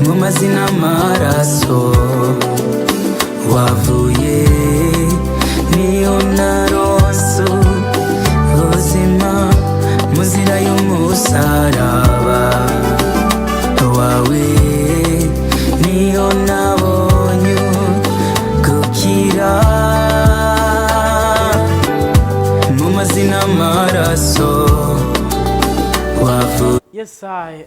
Mu mazina amaraso wavuye niyo naronse ubuzima mu nzira y'umusaraba wawe, niyo nabonye gukira. Mu mazina amaraso wavuye. Yes, I.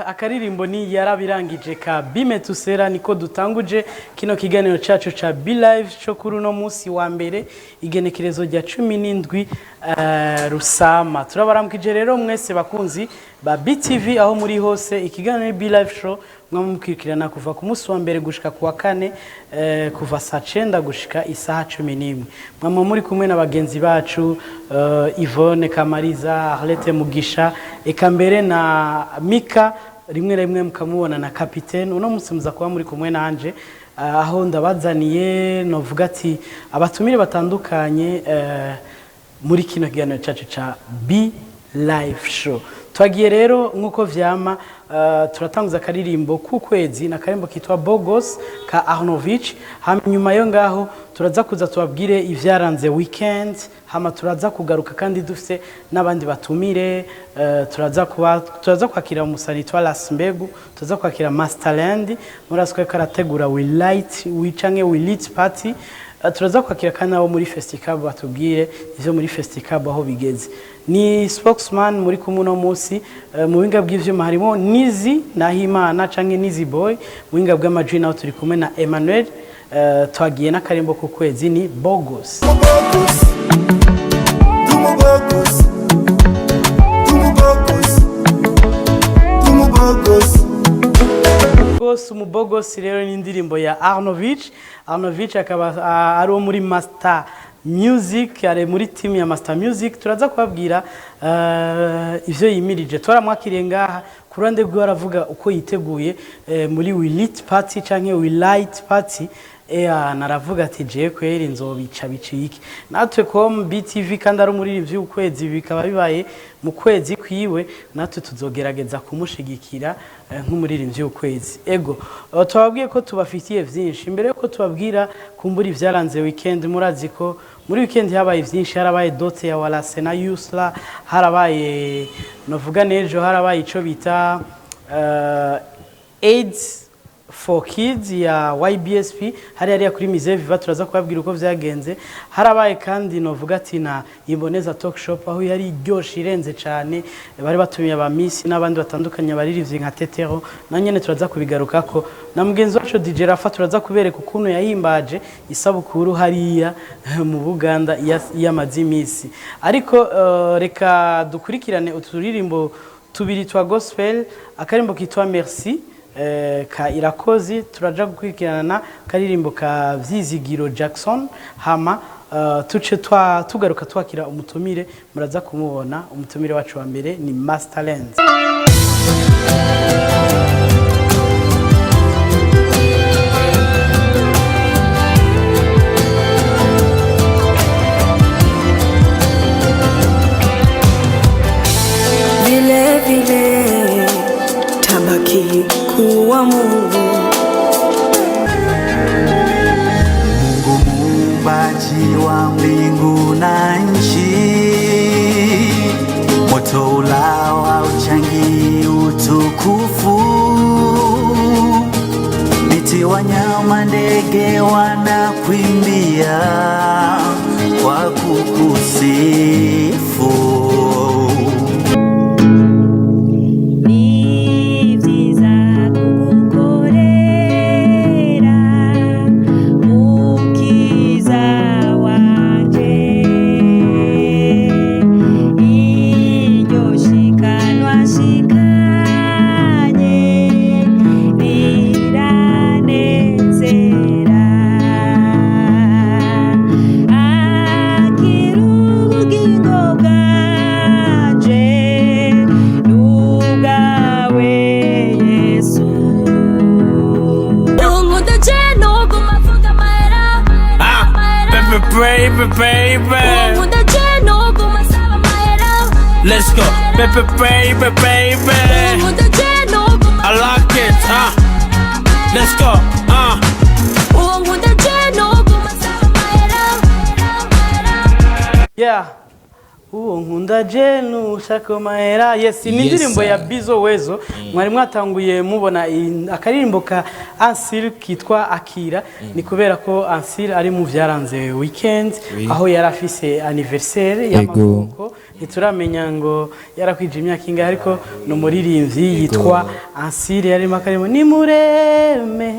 Akaririmbo ni "Yarabirangije" ka Bimetusera, niko dutanguje kino kiganiro cacu ca Be Live cyo kuri uno munsi wa mbere, igenekerezo rya 17 Rusama. Turabaramukije rero mwese bakunzi ba BTV aho muri hose. Ikiganiro ni Be Live Show, mwamukurikirana kuva ku munsi wa mbere gushika ku wa kane, kuva saa 9 gushika isaha 11. Mwama muri kumwe na bagenzi bacu, Yvonne Kamariza, Arlette Mugisha, eka mbere na Mika, rimwe rimwe mukamubona na Capitaine. Uno munsi muza kuba muri kumwe nanje, aho ndabazaniye, novuga ati, abatumire batandukanye muri kino kiganiro cyacu ca Be Live Show. Twagiye rero nk'uko vyama, turatanguza akaririmbo k'ukwezi, na akarimbo kitwa "Bogos" ka Arnovich. Hanyuma yo ngaho turaza kuza tubabwire ivyaranze weekend, hama turaza kugaruka kandi dufise n'abandi batumire. Turaza kwakira umusani witwa Las Mbegu, turaza kwakira Masterland, murazi ko ariko arategura We Light We canke We Lit Party. Turaza kwakira kandi abo muri Festicab, batubwire ivyo muri Festicab aho bigeze. Ni spokesman muri kumwe uno munsi. Mu buhinga bw'ivyuma harimo Nizi Nahimana canke Nizi Boy, mu buhinga bw'amajwi naho turi kumwe na Emmanuel. Twagiye n'akarimbo ku kwezi, ni "Bogos". Tumubogos, tumubogos, tumubogos, tumubogos. Bogos, umubogosi rero ni indirimbo ya Arnovich. Arnovich akaba ari uwo muri Master Music, ari muri team ya Master Music. Turaza kubabwira ivyo yimirije. Twaramwakiriye ngaha, ku ruhande rwiwe aravuga uko yiteguye muri We Lit Party canke We Light Party. Ea, naravuga ati: "Jewe kweri nzobica bicike." Natwe com BTV, kandi ari umuririmbyi w'ukwezi, bikaba bibaye mu kwezi kwiwe, natwe tuzogerageza kumushigikira nk'umuririmbyi w'ukwezi. Ego, tubabwiye ko tubafitiye vyinshi. Imbere yuko tubabwira kumbura ivyaranze weekend, murazi ko muri weekend habaye vyinshi. Harabaye dote ya Walase na Yusla, harabaye, novuga nejo harabaye ico bita AIDS for Kids ya YBSP, hari hariya kuri Musée Viva. Turaza kubabwira uko vyagenze. Harabaye kandi, novuga ati, na Imboneza Talk Shop, aho yari iryoshe irenze cane, bari batumiye aba miss n'abandi batandukanye, abaririmbyi nka Tetero, na nyene turaza kubigarukako. Na mugenzi wacu DJ Rafa, turaza kubereka ukuntu yahimbaje isabukuru hariya mu Buganda yamaze imisi. Ariko reka dukurikirane uturirimbo tubiri twa gospel, akarimbo kitwa "Merci" ka Irakozi, turaja gukurikirana na karirimbo ka Vyizigiro Jackson, hama tuce tugaruka twakira umutumire. Muraza kumubona, umutumire wacu wa mbere ni Masterland. Vile vile tabaki kuwa Mungu. Mungu muumbaji wa mbingu na nchi, moto ulao hauchangii utukufu, miti, wanyama, ndege wanakuimbia kwa kukusifu. Ni vyiza kugukorera, mukiza wanje, iryo shikanwa shikanye riranezera. Akira ubugingo bwanje n'ubwawe, Yesu. Unkunda je nuguma avuga amahera. Ah, baby, baby, baby. Unkunda je nuguma asaba amahera. Let's go, baby, baby, baby. Unkunda je nuguma I like it, huh? Uwo nkunda je nushaka mahera. Yes, ni Yes, indirimbo ya sir. Bizo Wezo. Mwari mwatanguye mubona akaririmbo ka Ansil kitwa Akira. Ni kubera ko Ansil ari mu vyaranze weekend, aho yari afise anniversaire y'amavuko. Ntituramenya ngo yarakwije imyaka ingahe, ariko ni umuririmbyi yitwa Ansil, yarimo akarimo nimureme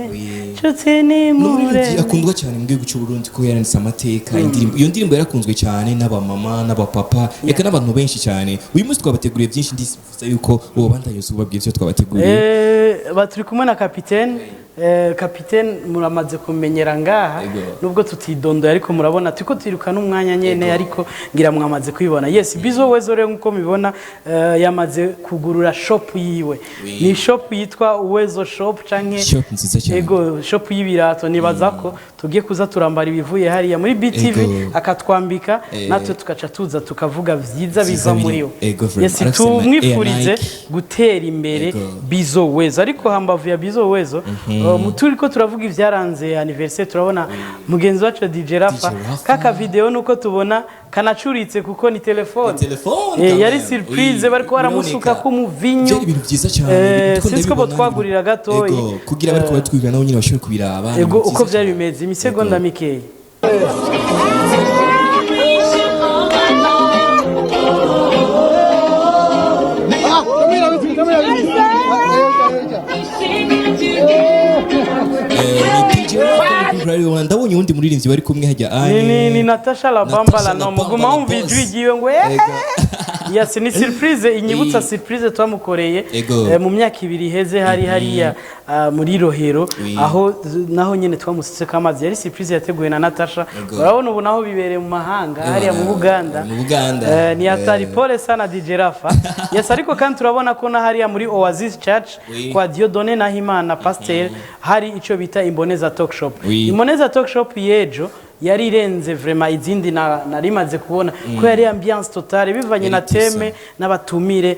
nshuti Ni umuririmbyi nimureme. akundwa cyane mu gihugu cy'u Burundi ko yaranditse amateka. Indirimbo, iyo ndirimbo yarakunzwe cyane n'abamama n'abapapa, eka n'abantu benshi cyane. Uyu munsi twabateguriye byinshi, ndifuza yuko uwo bandanye ubabwiye ibyo twabateguriye. Ba turi kumwe na kapitene. Kapitene muramaze kumenyera ngaha, nubwo tutidondoye, ariko murabona turiko twiruka n'umwanya nyene, ariko ngira mwamaze kwibona. Yes, Bizo Wezo rero nkuko mubibona, yamaze kugurura shop yiwe. Ni shop yitwa Uwezo Shop canke Shop nziza cyane. Ego, shop y'ibirato. Nibaza ko tugiye kuza turambara ibivuye hariya muri BTV, akatwambika, natwe tugaca tuza tukavuga vyiza Vyiza biva biri- muri yo. Ego, vraiment. Yes, Arafise ama Air tumwifurize Nike. gutera imbere Bizo Wezo. Ariko hambavu ya Bizo Wezo, turiko turavuga ivyaranze anniversaire, turabona mugenzi wacu DJ Rafa. DJ Rafa. Kaka video nuko tubona kanacuritse kuko ni telefone. Ni telefone Yari quand même. surprise, Oui, bariko baramusuka biraboneka. ko umuvinyu. Byari ibintu byiza cyane. Ndiko Sinzi ko ndabibona. botwagurira gatoyi. Ego, kugira bariko batwiga nabo nyine bashobore kubiraba. Ni Ego, ibintu uko byiza vyari cyane. bimeze imisegonda mikeyi. Ni DJ Rafa muri Radio. Ndabonye uwundi muririmbyi bari kumwe hajya Ni, ni, ni Natasha Labamba. Natasha La no Labamba muguma la wumva boss. ijwi ryiwe ngo Yes, ni surprise inyibutsa surprise twamukoreye mu myaka 2 iheze, hari hariya muri Rohero, aho naho nyene twamusutse amazi. Yari surprise yateguwe na Natasha. Urabona ubu naho bibereye mu mahanga, hariya mu Buganda. Mu Buganda. Ni hatari. Pole sana DJ Rafa. Yes, ariko kandi turabona ko na hariya muri Oasis Church kwa Dieudonné Nahimana Pasteur hari ico bita Imboneza Talk Shop. Imboneza Talk Shop yejo yari irenze vraiment izindi narimaze kubona, ko yari ambiance totale bivanye Yari na tisa. thème n'abatumire.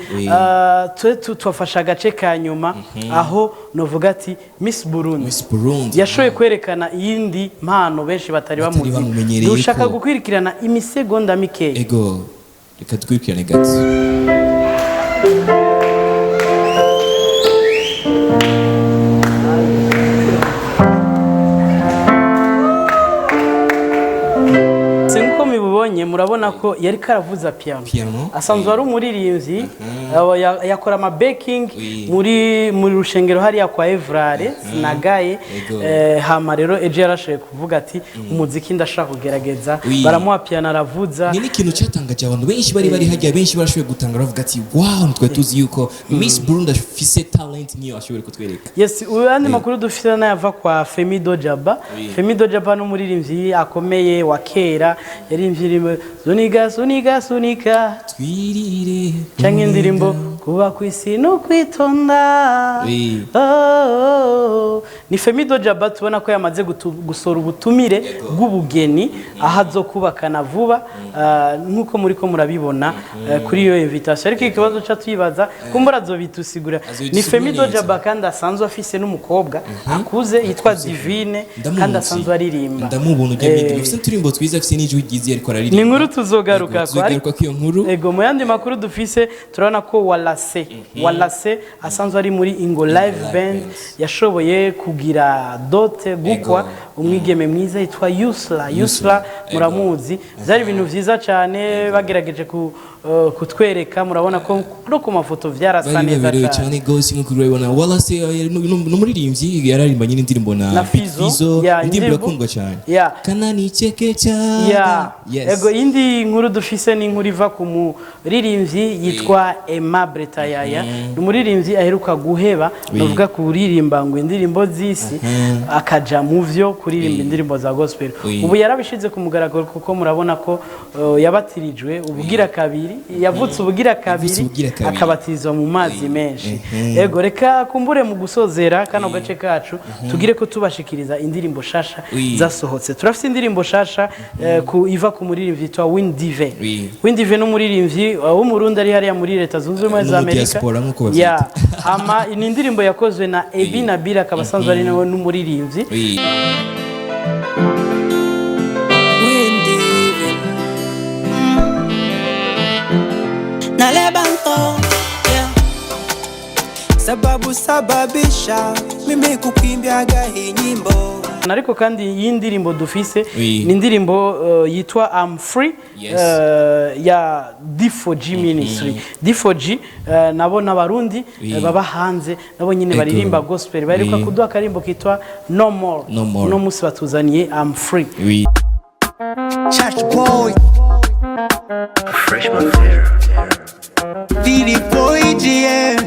Twe twafashe agace ka nyuma aho novuga ati Miss Burundi Miss Burundi yashoboye kwerekana iyindi mpano benshi batari Batari bamuzi. bamumenyereye Dushaka ko. gukwirikirana imisegonda mikeya. Ego, reka dukurikirane gato. Se nkuko mubibonye, murabona ko yari karavuza piano. Piano. Asanzwe ari umuririmbyi, yakora ama backing muri rushengero hariya kwa Evrare sinagaye. Hama rero ejo yarashoboye kuvuga ati umuziki ndashaka kugerageza. Baramuha piano aravuza. Ni n'ikintu cyatangaje abantu benshi bari hajya, benshi barashoboye gutanga bavuga ati wow, ntitwari tuzi yuko Miss Burundi afise talent niyo ashobora kutwereka. Yes, uyu andi makuru dufite n'ayava kwa Femido Jaba. Femido Jaba ni umuririmbyi akomeye wa kera, yaririmbye indirimbo Sunika Sunika Sunika, Twirire canke indirimbo Kuba ku isi no kwitonda. Oh, oh, oh. Ni Femido Jaba tubona ko yamaze gusohora ubutumire bw'ubugeni aho azokubakana vuba, nkuko muri ko murabibona kuri iyo invitation. Ariko ikibazo ca twibaza, kumbura azobitusigura. Ni Azobidusigura Femido neza. Jaba kandi asanzwe afise n'umukobwa akuze yitwa Divine, Ndamuzi. kandi asanzwe aririmba. Ndamubona ujya mwigeme ufise uturimbo twiza, afise n'ijwi ryiza ariko araririmba. Ni inkuru tuzogaruka Ego, tuzogaruka ko iyo nkuru. Ego, mu yandi makuru dufise turabona ko Walase asanzwe ari muri Ingo Live Live Band Band. yashoboye kugira dote, gukwa umwigeme mwiza yitwa Yusla. Yusla muramuzi. Byari ibintu vyiza cyane bagerageje kutwereka. Murabona ko no ku mafoto vyarasa Bari neza baberewe cyane. cyane gose nk'uko urabibona. Wallace ni umuririmbyi yararimbanye n'indirimbo na Na Big Fizzo. Fizzo, Ya, indirimbo indirimbo. irakundwa cyane. Kanani cheke Ya. cyane. Yes. Ego, indi nkuru dufise ni inkuru iva ku muririmbyi yitwa Aimable Tayaya. Ni umuririmbyi aheruka guheba, novuga kuririmba ngo indirimbo z'isi, akaja mu vyo kuririmba indirimbo za gospel. Ubu yarabishize ku mugaragaro kuko murabona ko yabatirijwe ubugira kabiri, yavutse ubugira kabiri, ubugira kabiri. akabatizwa mu mazi menshi. Ego, reka kumbure mu gusozera kano gace kacu tugire ko tubashikiriza indirimbo shasha zasohotse. Turafite indirimbo shasha ku iva ku muririmbyi yitwa Windive. Windive ni umuririmbyi w'umurundi ari hariya muri Leta Zunze Ubumwe za No mu Amerika. diaspora nk'uko bavyita. Ya. Hama ni indirimbo yakozwe na Ebi Nabila, akaba asanzwe ari nawe n'umuririmbyi. Windive. Sababu sababisha mimi kukuimbiaga hii nyimbo. Ariko kandi iyi ndirimbo dufise Oui. ni indirimbo yitwa I'm Free ya D4G Ministry. D4G nabo n'abarundi Oui. baba hanze, nabo nyine baririmba gospel, baheruka kuduha akarimbo kitwa No More. No More. Uno munsi batuzaniye I'm Free. Oui. Church boy. Didi boy GM.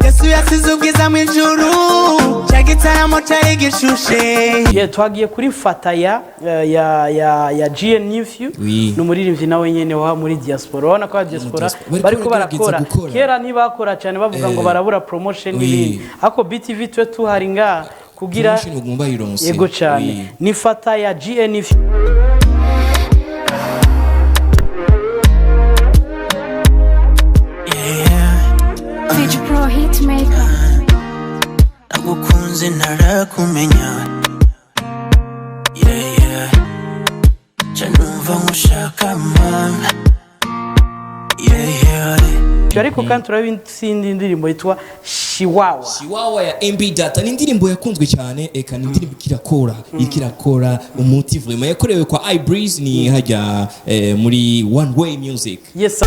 Yesu yasize ubwiza mu ijuru, cya gitaramo cyari gishushe. Yeah, twagiye kuri fata ya GN Nephew. Oui. Ni umuririmbyi nawe nyene wa muri diaspora, urabona ko aba diaspora diaspora. Bariko bariko baragerageza barakora. gukora. Kera ntibakora cyane, bavuga ngo barabura promotion n'ibindi, ariko BTV twe tuhari ngaha kugira Promotion baguma bayironse. Yego cyane. Oui. Ni fata ya GN Nephew. Fiji Pro Hitmaker. Nagukunze ntarakumenya, yeah. Ca numva nkushaka mama, yeah. Ariko kandi turabitsindi indirimbo yitwa Shiwawa. Chihuahua ya MB Data ni indirimbo yakunzwe cyane, eka ni indirimbo ikirakora umuti vraiment, yakorewe kwa iBreeze, ni hajya muri One Way Music. Yes.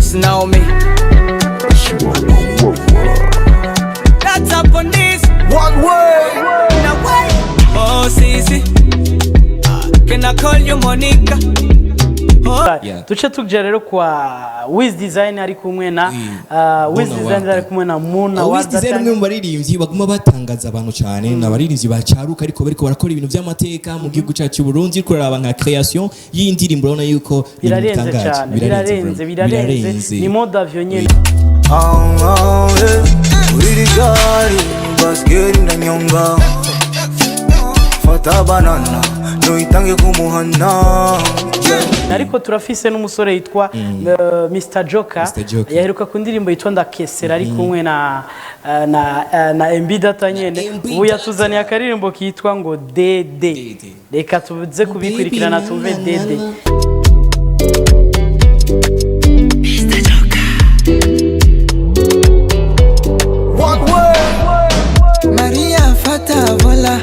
Snow me. That's up on this. One way. Now wait. Oh, Sisi. Can I call you Monica? Oh. Yeah. Tuce tuja rero kwa Wiz Design ari kumwe na Oui. Wiz Mona Design Warda. ari kumwe na Mona Wiz Warda. Design umwe mu baririmbyi baguma batangaza abantu cyane, ni abaririmbyi bacaruka ariko bariko barakora ibintu by'amateka mu gihugu cyacu cy'u Burundi. Uriko uraraba nka creation y'indirimbo, urabona yuko ni ibintu Birarenze bitangaje. cyane, birarenze, birarenze, ni mode avion nyene. Uri gari basikeri ndanyonga, fata banana ntuyitange kumuhana. Ariko turafise n'umusore yitwa Mr Joker. Mr. Joker. Yaheruka ku ndirimbo yitwa Ndakesera ari kumwe na MB Data nyene. MB Ubu Data. yatuzaniye akaririmbo kitwa ngo DD. DD. Reka tuze kubikurikirana tuve Baby, na, na, DD. na. Maria fata vola.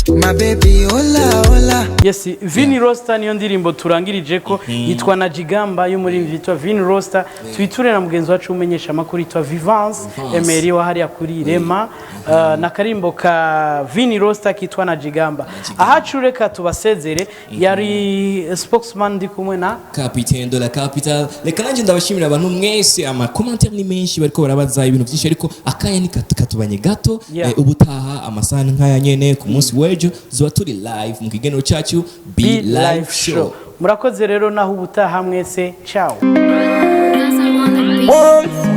My baby hola hola. Yes, Vini Rosta niyo ndirimbo turangirije ko yitwa na Jigamba y'umuririmbyi yitwa Vini Rosta. Twiture na mugenzi wacu umenyesha amakuru yitwa Vivance Vivance. Emery wa hariya kuri Rema, na karimbo ka Vini Rosta kitwa na Jigamba. Ahacu reka tubasezere, yari spokesman ndi kumwe na Capitaine de la Capital. Reka nanjye ndabashimira abantu mwese, ama commentaire ni menshi, bariko barabaza ibintu byinshi, ariko akanya ni katubanye gato. Ubutaha amasaha ni nk'aya nyene ku munsi w'ejo zuba turi live mu kiganiro cyacu Be Be Live Show. Murakoze rero, naho ubutaha mwese, ciao. That's on the beat.